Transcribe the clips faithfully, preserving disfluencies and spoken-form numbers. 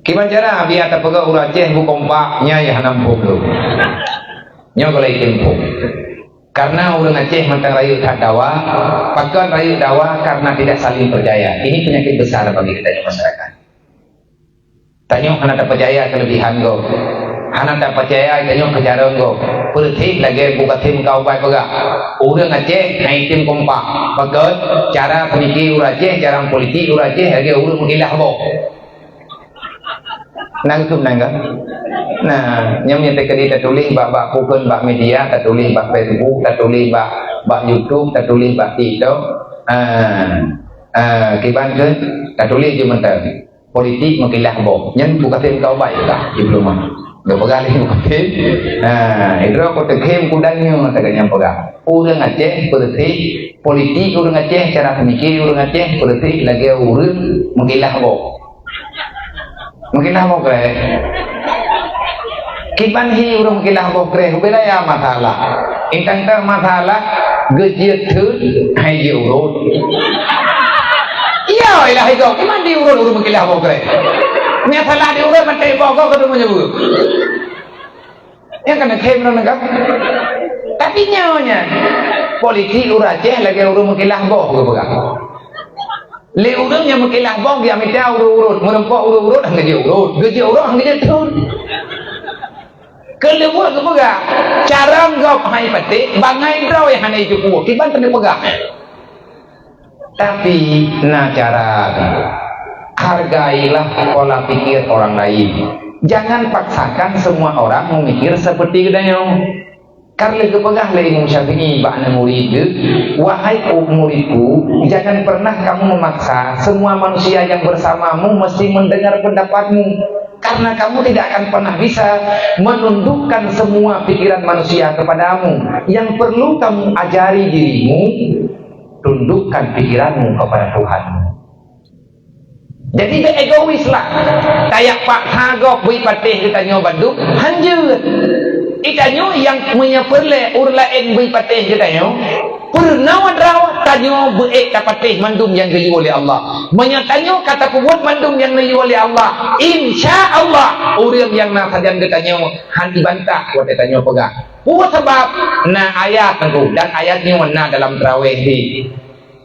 Kiban cara biar tapeugah ureuëng Aceh beukompak, nyan nyang hana muphom lom. Nyoe golai item muphom. Karena ureuëng Aceh mantong rayeuk that dawa, pakon rayeuk dawa karena tidak saling percaya. Ini penyakit besar bagi kita di masyarakat. Tanyoe hana tapeucaya keulebihan gob. Hana tapeucaya tanyoe keucarông gob. Peureuséh lagée Bukasim Kaubai peugah, ureuëng Aceh hana item kompak. Pakon? Cara peumiké ureuëng Aceh, cara politik ureuëng Aceh lagée ureuëng meukilah boh. Nang keuh nang ka? Nah, nyang nyan teukeudi tatuléh bak, bak pukon, bak media, tatuléh bak Facebook, tatuléh bak, bak YouTube, tatuléh bak TikTok. Ah, ah, kiban keuh tatuléh jeuet mantong. Politik meukilah boh. Nyan Bukasim Kaubai ka, diploma. Geupeugah lé Bukasim. Ha, idroe ko teukhém kudan nyoe masa geuh nyang peugah. Ureuëng Aceh peureuséh, politik ureuëng Aceh, cara peumiké ureuëng Aceh peureuséh lagée ureuëng meukilah boh. Meukilah boh kreh. Kiban hi ureuëng meukilah boh kreh, ubé raya masalah. Intang-tang masalah geujeuet theun hai jiurot. Iya, ilah igo, kiban diurot ureuëng meukilah boh kreh. Nyan salah diurot mantong boh goe keudeungoe nyoe. Nyang kana khem nang ka. Tapi nyoe nyan, politik ureuëng Aceh lagée ureuëng meukilah boh geupeugah. Lé ureuëng nyang meukilah boh geujak mita urot-urot, meureumpok urot-urot hana geujeuet urot, geujeuet urot hana geujeuet theun. Keuleubeh geupeugah, carông gob hai patéh, bangai droe hana jipue, kiban keuneuk peugah. Tapi na cara. Hargailah pola pikir orang lain. Jangan paksakan semua orang memikir seperti geutanyoe. Ka lheueh geupeugah lé Imam Syafi'i bak aneuk murid geuh, "Wahai muridku, jangan pernah kamu memaksa semua manusia yang bersamamu mesti mendengar pendapatmu, karena kamu tidak akan pernah bisa menundukkan semua pikiran manusia kepadamu. Yang perlu kamu ajari dirimu, tundukkan pikiranmu kepada Tuhanmu." Jadi, bèk egois lah. Tajak paksa gob bri patéh geutanyoe bandum, hanjeuet. Geutanyoe nyang meunyoe peureulèe ureueng laén bri patéh geutanyoe, peurunoe droe tanyoe beuék tapatéh mandum nyang geuyue lé Allah. Meunyoe tanyoe ka tapeubuet mandum nyang neuyue lé Allah, insya Allah, ureueng nyang na sajan geutanyoe hana jibantah watèe tanyoe peugah. Peue sabab? Na ayat teungku, dan ayat nyoe na dalam Tarawih di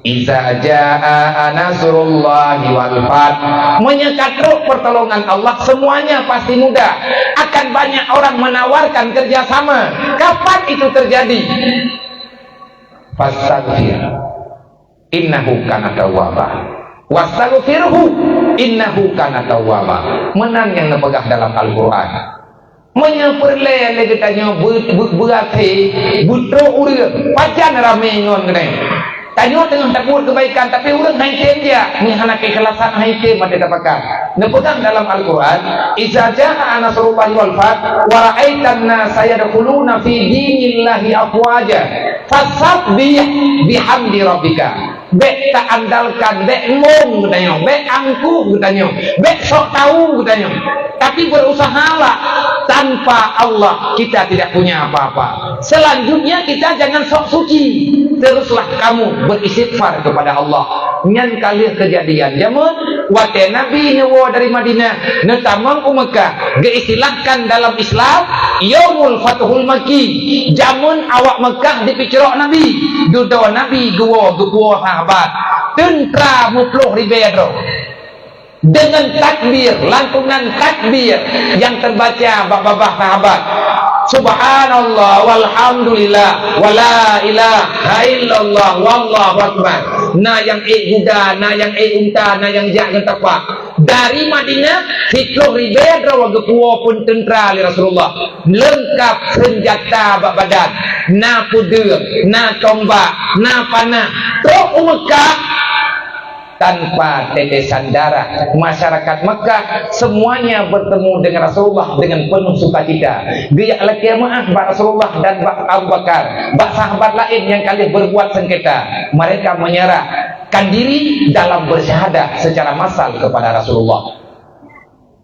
Iza jaa nasrullahi wal fath. Meunyoe ka trok pertolongan Allah, semuanya pasti mudah. Akan banyak orang menawarkan kerjasama. Kapan itu terjadi? Fastaghfir. Innahu kana tawwaba. Wastaghfirhu. Innahu kana tawwaba. Meunan nyang neupeugah dalam Al-Quran. Meunyoe peureulèe lé geutanyoe beu-, beu-, beuakhé, beutrok ureueng, pajan ramé ngon geutanyoe. Tanyoe teungoh tabuet keubaikan, tapi ureueng hai tem jak, nyan hana keukhlasan hai tem watèe tapakat. Neupeugah dalam Al-Quran, "Iza jaa nasrullahi wal fath, wa ra'aitan nasa yadkhuluna fi dinillahi afwaja, fasabbih bihamdi rabbika." Bèk taandalkan, bèk mong geutanyoe, bèk angkuh geutanyoe, bèk sok tahu geutanyoe. Tapi berusahalah, tanpa Allah kita tidak punya apa-apa. Selanjutnya kita jangan sok suci. Teruslah kamu beristighfar kepada Allah. Nyan ka lheueh keujadian jameun watèe Nabi neuwoe dari Madinah, neutamong u Meukah, geuistilahkan dalam Islam Yaumul Fathul Makki. Jameun awak Meukah dipeucrok Nabi, dudoe Nabi geuwoe geupuwoe sahabat. Teuntra meuploh ribèe droe. Deungon takbir, lantunan takbir nyang teubaca bak babah sahabat. Subhanallah, walhamdulillah, wala ilaha illallah, wallahu akbar. Na nyang ék guda, na nyang ék unta, na nyang jak ngon tapak. Dari Madinah, siplôh ribèe droe geupuwoe peuteuntra lé Rasulullah. Leungkap seunjata bak badan. Na peudeueng, na tombak, na panah. Trok u Meukah, tanpa tetesan darah. Masyarakat Meukah semuanya bertemu dengan Rasulullah dengan penuh sukacita. Geujak lakèe meu'ah bak Rasulullah dan bak Abu Bakar, bak sahabat laén nyang ka lheueh berbuat sengketa. Mereka menyerahkan diri dalam bersyahadat secara massal kepada Rasulullah.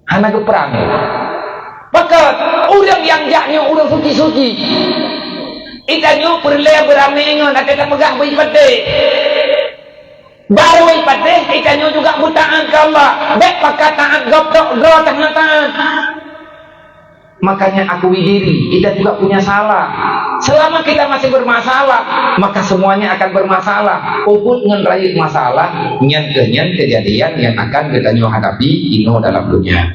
Hana geuprang. Pakon ureueng nyang jak nyoe ureueng suci-suci. Geutanyoe peureulèe beuramé ngon até tapeugah bri patéh. Barô ipatéh, itanyoe juga beutaat keu Allah. Bék pakat taat gob tok, droe teuh hana taat. Makanya akui diri, kita juga punya salah. Selama kita masih bermasalah, maka semuanya akan bermasalah. Ubit ngon rayeuk masalah, nyan keuh nyan kejadian yang akan geutanyoe hadapi inoe dalam dunia.